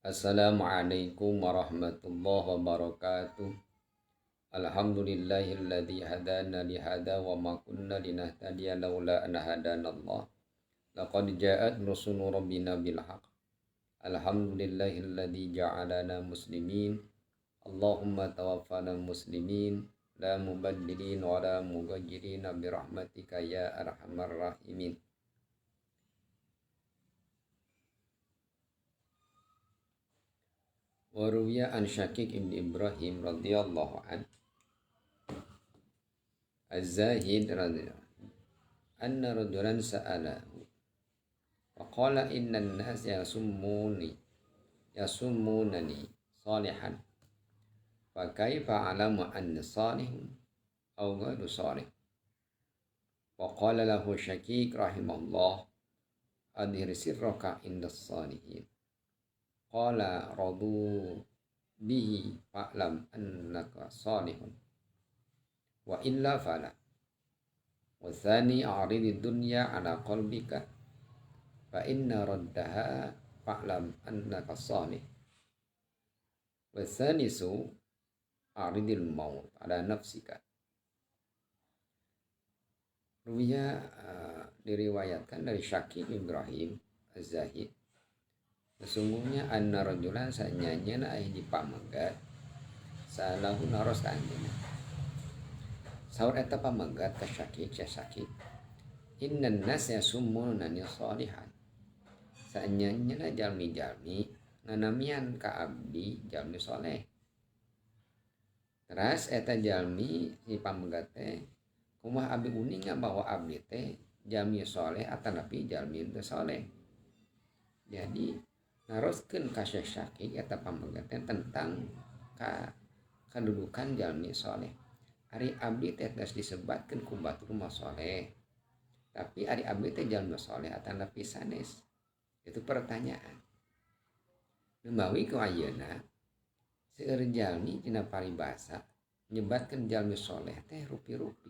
Assalamualaikum warahmatullahi wabarakatuh. Alhamdulillahilladzi hadana li hadza wa ma kunna linahtadiya laula an hadanallah. Laqad ja'at rusulu rabbina bil haqq. Alhamdulillahilladzi ja'alana muslimin. Allahumma tawaffana muslimin la mubaddilin wa la mughayyirin bi rahmatika ya arhamar rahimin. Wa ruwiya an Syakik ibn Ibrahim radhiyallahu an Az-Zahid radhiyallahu anna rajulan sa'alahu faqala innan nas yasummunani salihan fa kaifa a'lamu anni salihun aw ghairu salih. Wa qala lahu Syakik rahimahullah adhir sirraka indas salihin. Qala radu bihi fa'lam annaka salihun wa illa fala. Wa thani a'rid dunya ala qalbika fa inna raddaha fa'lam annaka salih. Wa thanisu a'ridil maut ala nafsika. Ruwiya diriwayatkan dari Syakik Ibrahim Az-Zahid. Sesungguhnya anna rajulan sanyanya aya di pamegat salahu naros ka anjeunna. Saur eta pamegat ka Syakik, Syakik, innan nas yasummunani salihan. Sanyanya jalmi-jalmi nganamian ka abdi jalmi soleh. Teras eta jalmi si pamegat teh kumaha abdi uninga bahwa abdi teh jalmi soleh atanapi jalmi teu soleh. Jadi naroskeun ka Syekh Syakik eta pamegat teh tentang kadudukan jalmi soleh. Ari abdi teh geus disebatkeun ku batur mah soleh. Tapi ari abdi teh jalmi soleh atanapi sanes? Itu pertanyaan. Numawi ku ayeuna seueur jalmi dina paribasa nyebatkeun jalmi soleh teh rupi-rupi.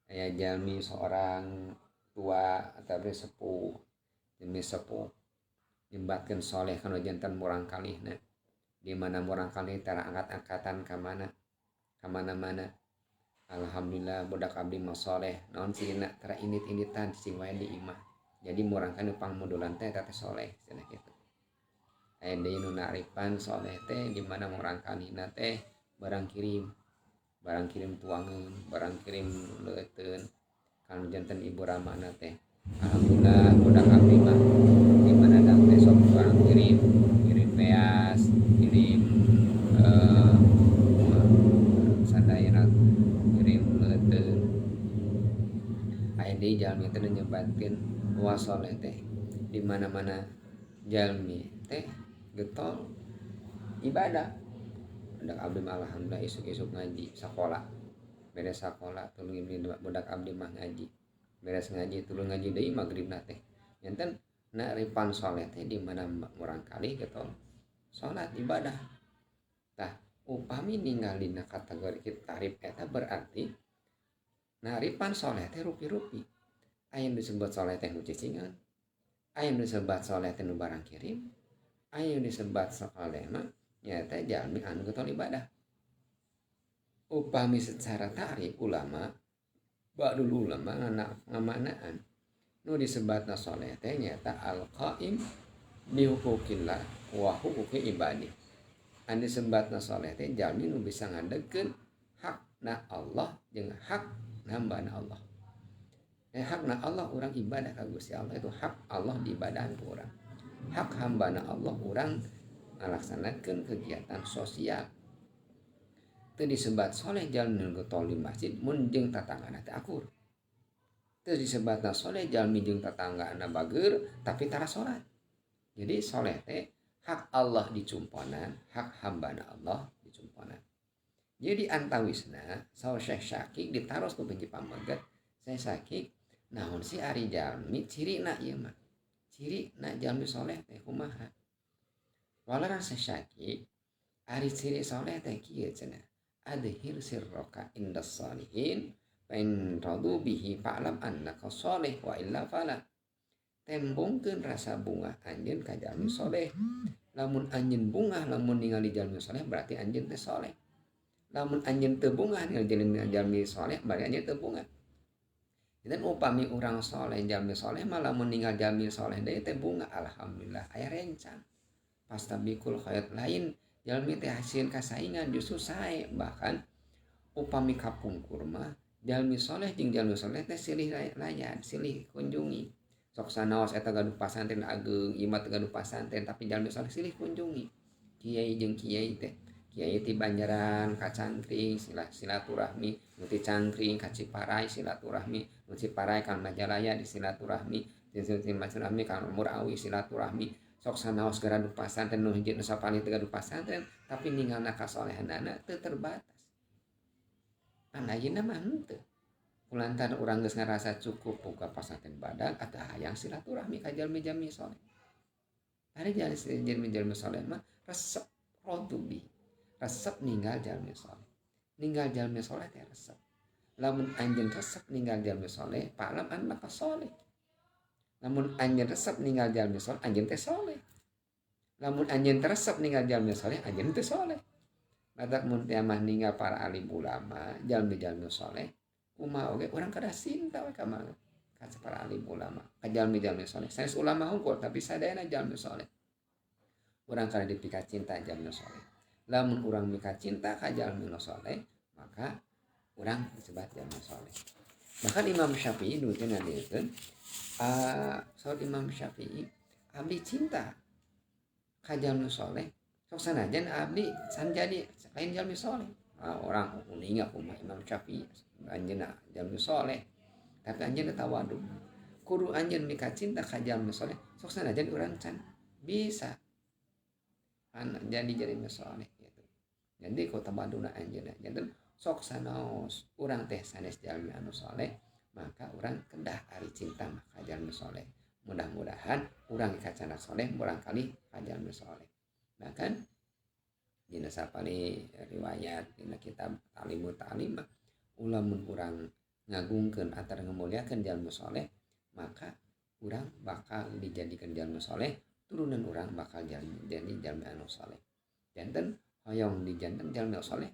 Aya jalmi seorang tua atawa sepuh, jalmi sepuh nyebatkeun soleh kana janten murang kalihna. Di mana murang kalih tara angkat-angkatan ka mana? Ka mana-mana. Alhamdulillah budak abdi mah soleh. Naon cirina tara indit-inditan cicing wae di imah. Jadi murang kalih pangmudulan teh eta teh soleh cenah kitu. Aya deui nu naripan soleh teh di mana murang kalihna teh barang kirim. Barang kirim tuangeun, barang kirim leuteun. Kanu janten ibu ramana teh. Alhamdulillah budak abdi mah di mana dang teh sok barang kirim, kirim beas, kirim sadayana kirim leuteun. Aya deui jalmi teh nyebatkeun wa soleh teh di mana-mana jalmi teh getol ibadah. Budak abdi mah alhamdulillah isuk-isuk ngaji sakola. Beres sakola tulung budak abdi mah ngaji. Beres ngaji tulung ngaji deui magribna teh. Janten naripan soleh teh di mana murang kali getol salat ibadah. Tah upami ningali dina kategori kita tarif eta berarti naripan soleh teh rupi-rupi. Aya nu disebut soleh teh nu cicingan, aya nu disebut soleh teh nu barang kirim, aya nu disebut soleh mah nyaeta jalmi anu getol ibadah. Upami secara tarif ulama, ba'dul ulama ngamanaan nu disebatna soleh teh nyaeta al-qaim bi huquqillah wa huquqi ibadih. Anu disebatna soleh teh jalmi nu bisa ngadegkeun hakna Allah jeung hak hambana Allah. Hakna Allah urang ibadah ka Gusti Allah itu hak Allah diibadahan ku urang. Hak hambana Allah urang ngalaksanakeun kegiatan sosial. Teu disebat soleh jalmi nu getol di masjid mun jeung tatanggana teh akur. Teu disebatna soleh jalmi jeung tatanggana bageur tapi tara salat. Jadi soleh teh hak Allah dicumponan, hak hambana Allah dicumponan. Jadi antawisna saur Syekh Syakik ditaros ku Panji Pameget, Syekh Syakik naon sih ari jalmi cirina ieu mah. Cirina jalmi soleh teh kumaha? Walaran Syekh Syakik ari ciri soleh teh kieu cenah. Adhir sirraka indas salihin fa in radu bihi fa'lam annaka salih wa illa fala. Tembongkeun rasa bungah anjeun ka jalmi soleh. Lamun anjeun bungah lamun ningali jalmi soleh berarti anjeun teh soleh. Lamun anjeun teu bungah ningali jalmi soleh berarti anjeun teu bungah. Dan upami urang soleh jalmi soleh mah lamun ninggal jalmi soleh deui teh bungah, alhamdulillah aya rencang. Fastabikul khairat, lain jalmi teh hasil kasaingan, justru sae. Bahkan upami kapungkur mah jalmi soleh jeung jalmi soleh teh silih layan, silih kunjungi. Sok sanaos eta gaduh pasantren ageung, ieu mah teu gaduh pasantren, tapi jalmi soleh silih kunjungi. Kiai jeung kiai teh, kiai ti Banjaran ka Cangkring silaturahmi, nu ti Cangkring ka Ciparai silaturahmi, nu Ciparai ka Majalaya di silaturahmi, ti silaturahmi ka Murawi silaturahmi. Sok sanaos gaduh pasantren nu hiji nu sapalih teu gaduh pasantren, tapi ninggalna kasolehanana teu terbatas. Pan ayeuna mah henteu. Kulantaran urang geus ngarasa cukup buka pasantren badag atau hayang silaturahmi ka jalmi-jalmi soleh. Ari jalmi-jalmi soleh mah resep rodubi, resep ninggal jalmi soleh. Ninggal jalmi soleh teh resep. Lamun anjeun resep ninggal jalmi soleh, fa'lam annaka soleh. Lamun anjeun resep ninggal jalmi soleh, anjeun teh soleh. Lamun anjeun resep ninggal jalmi soleh, anjeun teh soleh. Matak mun teh mah ninggal para alim ulama, jalmi-jalmi soleh, kumaha oge urang kada cinta we ka para alim ulama, ka jalmi-jalmi soleh. Sanes ulama hungkul tapi sadayana jalmi soleh. Urang kada dipika cinta jalmi soleh. Lamun urang mika cinta ka jalmi soleh, maka urang disebut jalmi soleh. Bahkan Imam Syafi'i nu teh ngadiekeun, saur Imam Syafi'i, abdi cinta ka jalmi soleh, sok sanajan abdi san jadi lain jalmi soleh. Orang uninga kumaha Imam Syafi'i anjeunna jalmi soleh, tapi anjeunna tawadu. Kudu anjeun mika cinta ka jalmi soleh, sok sanajan urang can bisa jadi jalmi soleh gitu. Jadi ku tawaduna anjeunna janten sok sanaos urang teh sanes jalmi anu soleh, maka urang kedah ari cinta mah ka jalmi soleh. Mudah-mudahan urang kacana soleh murangkali ka jalmi soleh. Bahkan dina sapali riwayat dina kitab Ta'limut Ta'lim, lamun urang ngagungkeun atawa ngamuliakeun jalmi soleh, maka urang bakal dijadikeun jalmi soleh, turunan urang bakal jadi jalmi anu soleh. Janten hoyong dijanten jalmi soleh,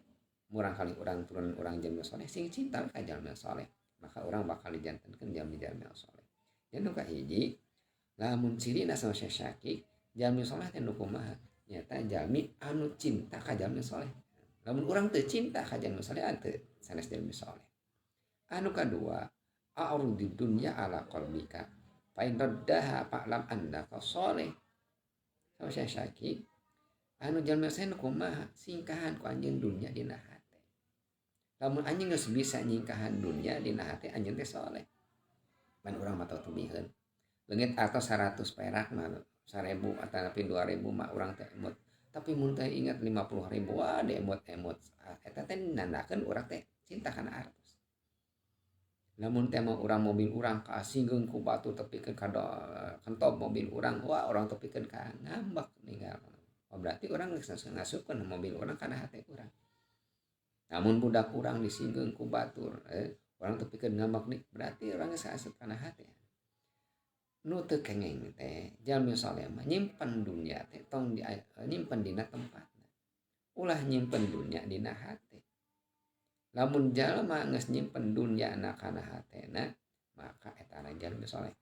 murangkali urang turunan urang jalmi soleh sing cinta ka jalmi soleh, maka urang bakal dijantenkeun jalmi-jalmi soleh. Janten kahiji lamun cirina sama Syekh Syakik, jalmi soleh teh nu kumaha? Nyata jalmi anu cinta ka jalmi soleh. Lamun urang teu cinta ka jalmi soleh, teu sanes jalmi soleh. Anu kadua, a'rudi dunya ala qalbika fa in raddaha fa'lam annaka soleh. Sama Syekh Syakik, anu jalmi soleh nu kumaha? Singkahan ku anjeun dunya dina hate. Lamun anjeun geus bisa nyingkahan dunya dina hate, anjeun teh soleh. Pan urang mah teu leungit atau 100 perak mah 1000 atau tapi 2000 mah urang teh emut. Tapi mun teh ingat 50.000, wah emut-emut. Eta teh nandakeun urang teh cinta kana artos. Lamun teh mah urang mobil urang kaasingkeun ku batu tepikeun ka kentop mobil urang, wah urang tepikeun ka ngambek ninggal. Oh, berarti urang geus ngasupkeun mobil urang kana hate urang. Namun budak urang disinggung ku batur, urang tepikeun ngambek nih, berarti urang geus asup kana hate. Nu teu kengeng teh jalmi soleh mah nyimpen dunya teh tong di, nyimpen dina tempatna. Ulah nyimpen dunya dina hate. Lamun jalma geus nyimpen dunya na kana hatena, maka eta na jalmi soleh.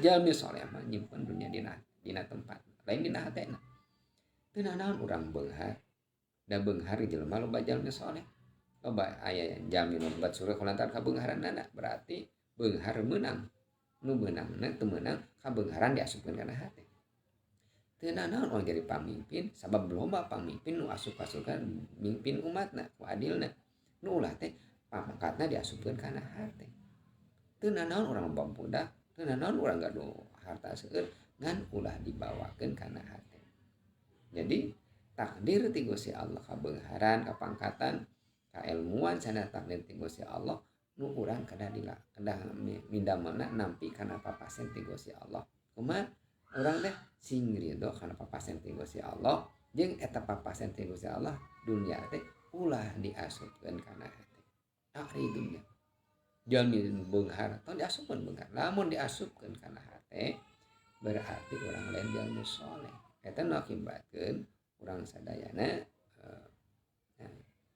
Jalmi soleh mah nyimpen dunya dina tempat, lain dina hatena. Teu nanaon urang beunghar, da beunghar jelema loba jalmi soleh. Loba aya jalmi nu lebat surga kulantaran kabeungharanana, berarti beunghar meunang. Nu meunangna teu meunang kabeungharan diasupkeun kana hate. Teu nanaon urang jadi pamimpin, sabab loba pamimpin nu asup ka surga mimpin umatna ku adilna. Nu ulah teh pangkatna diasupkeun kana hate. Teu nanaon urang loba budak, teu nanaon urang gaduh harta seueur, ngan ulah dibawakeun kana hate. Jadi takdir ti Gusti Allah kabeungharan, kapangkatan, kailmuan sana takdir ti Gusti Allah nu urang kedah dila kedah mindamana nampi kana papasen ti Gusti Allah. Kumaha urang teh sing ridho kana papasen ti Gusti Allah, jeung eta papasen ti Gusti Allah dunya teh ulah diasupkeun kana hate. Ari dunya jalmi beunghar tong diasupkeun beunghar. Lamun diasupkeun kana hate Berarti urang lain jalmi soleh. Eta nu akibatkeun urang sadayana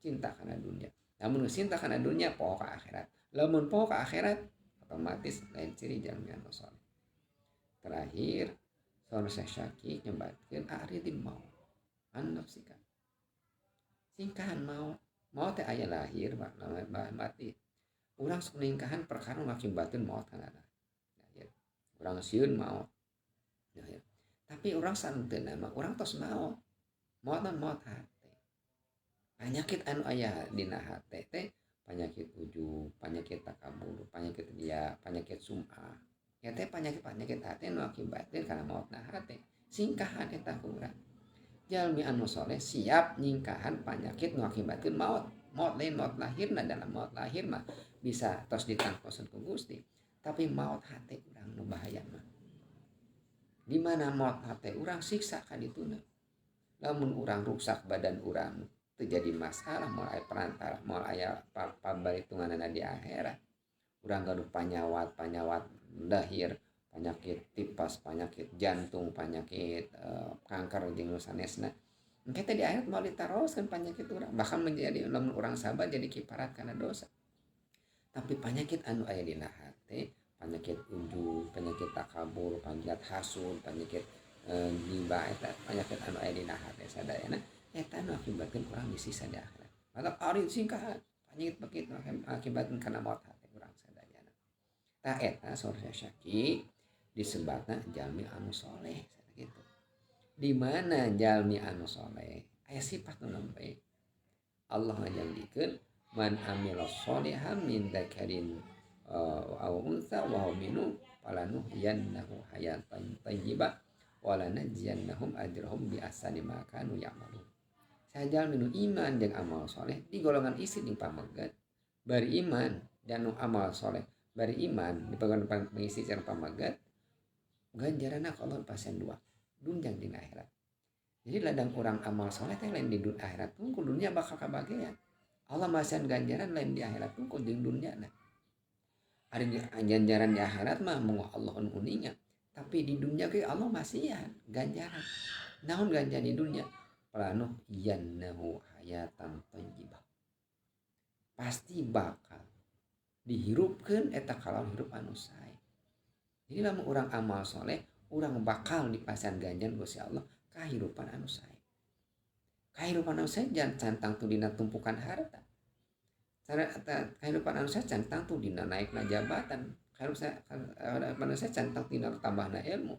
cinta kana dunia. Lamun cinta kana dunia poho ka akhirat. Lamun poho ka akhirat otomatis lain ciri jalmi anu soleh. Terakhir saur Syekh Syakir nyebatkeun a'ridil maut an nafsika. Singkahan maut. Maut teh aya lahir mati. Urang sok ningkahan perkara nu ngakibatkeun maut kana lahir. Urang sieun maut. Lahir. Tapi urang saenteuna mah urang tos maut. Maut mah maut hate. Penyakit anu aya dina hate teh penyakit ujub, penyakit takabur, penyakit riya, penyakit sum'ah. Ya teh penyakit-penyakit hate nu akibatkeun kana mautna hate. Singkahan eta ku urang. Jalmi anu soleh siap nyingkahan penyakit nu akibatkeun maut. Maut lain maut lahirna, dalam maut lahir mah bisa tos ditangtosan ku Gusti. Tapi maut hate urang nu bahaya mah. Di mana maut hate urang siksa ka dituna. Lamun urang ruksak badan urang teu jadi masalah, moal aya perantara, moal aya pabaritunganana di akhirat. Urang gaduh panyawat lahir, penyakit tipes, penyakit jantung, penyakit kanker jeung nu sanesna. Engke teh di akhirat moal ditaroskeun penyakit urang, bahkan menjadi lamun urang sabar jadi kiparat kana dosa. Tapi penyakit anu aya dina hate, penyakit ujub, penyakit takabur, penyakit hasud, penyakit gibah, eta penyakit anu aya dina hate sadayana eta anu akibatkeun urang disiksa di akhirat. Maka ari singkahan penyakit begitu akibatkeun kana maut hate urang sadayana. Tah eta saur Syekh Syakir disebatna jalmi anu soleh gitu. Di mana jalmi anu soleh aya sifat nu nembe. Allah ngajanjikeun man amila sholihan min dzakarin aw untha wa huwa mu'minun falanuhyiyannahu hayatan thayyibah wa lanajziyannahum ajrahum bi ahsani ma kanu ya'malun. Sajalmi nu iman jeung amal soleh di golongan istri jeung pamegat bari iman dan nu amal soleh bari iman di golongan pengisi sareng pamegat ganjaranna ka Allah pasien dua dunya jeung akhirat. Jadi ladang urang amal soleh teh lain di dunia akhirat tungku dunia bakal kabagean. Allah masihan ganjaran lain di akhirat tungku jeung dunia na. Ari ganjaran di akhirat mah moal Allah nu uninga, tapi di dunia ge Allah masihan ganjaran. Naon ganjaran di dunia? Falanuhyiyannahu hayatan thayyibah. Pasti bakal dihirupkeun eta kalawan hirup anu sae. Jadi lamun urang amal soleh, urang bakal dipasihan ganjaran ku Gusti Allah kahirupan anu sae. Kahirupan anu sae jangan cantang tu dina tumpukan harta. Cara kahirupan anu sae cantang tu dina naikna jabatan. Kahirupan anu sae cantang dina tambahna ilmu.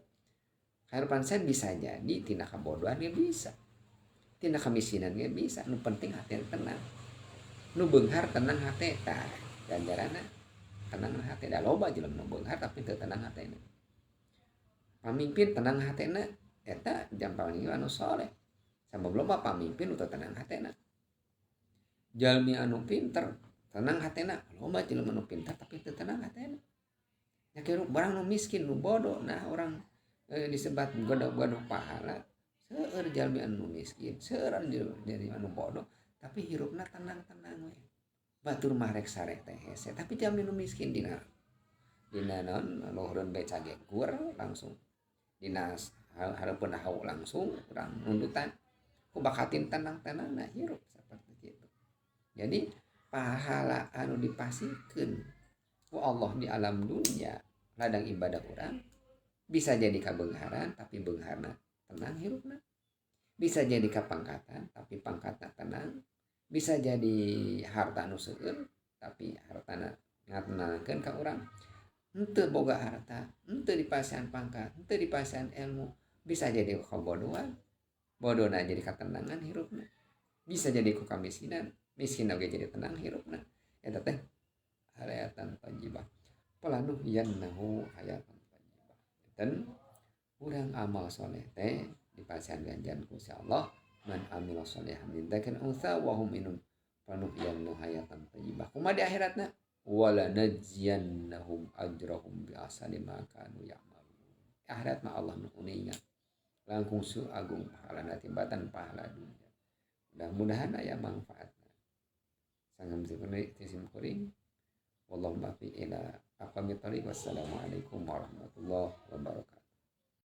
Kahirupan sae bisa jadi tina kabodohan ge bisa. Tina kemiskinan ge bisa. Nu penting hati tenang. Nu beunghar tenang hati tah ganjaranna tenang hati. Da loba jelema nu beunghar tapi teu tenang hatena. Pamimpin tenang hatena eta jam paling anu soleh. Sabab loba pamimpin nu teu tenang hatena. Jalmi anu pinter tenang hatena, loba jelema nu pinter tapi teu tenang hatena. Nya kieu barang nu miskin nu bodoh, nah orang disebat gaduh-gaduh pahala. Seueur jalmi anu miskin, seueur jalmi anu bodoh, tapi hirupna tenang-tenang we. Batur mah rek sareh teh hese, tapi jalmi nu miskin dina naon luhureun beca ge gur langsung. Dina hareupeun hawu langsung urang nundutan. Ku bakatin tenang-tenang nah hirup seperti itu. Jadi pahala anu dipasihkeun ku Allah di alam dunia ladang ibadah urang bisa jadi kabeungharan tapi beungharna tenang hirupna. Bisa jadi kapangkatan tapi pangkatna tenang. Bisa jadi harta anu seueur tapi hartana ngatenangkeun ka urang. Henteu boga harta, henteu dipasihan pangkat, henteu dipasihan ilmu, bisa jadi kabodohan. Bodona jadi katenangan hirupna. Bisa jadi ku kamiskinan, miskin oge jadi tenang hirupna. Eta teh hayatan thayyibah. Falanuhyiyannahu hayatan thayyibah. Dan urang amal soleh teh dipasihan ganjaran ku Gusti Allah. Man amila solehan min dzakarin aw untha wa hum mu'minun falanuhyiyannahu hayatan thayyibah. Kumaha di akhiratna? Wala najziyannahum ajrahum bi ahsani ma kanu ya'malun. Akhirat mah Allah nu uninga. Langkung su agung pahala tibatan pahala dunia. Mudah-mudahan aya manfaatna. Sangam sim kuring. Wallahu muwaffiq ila aqwamit thariq. Wassalamualaikum warahmatullahi wabarakatuh.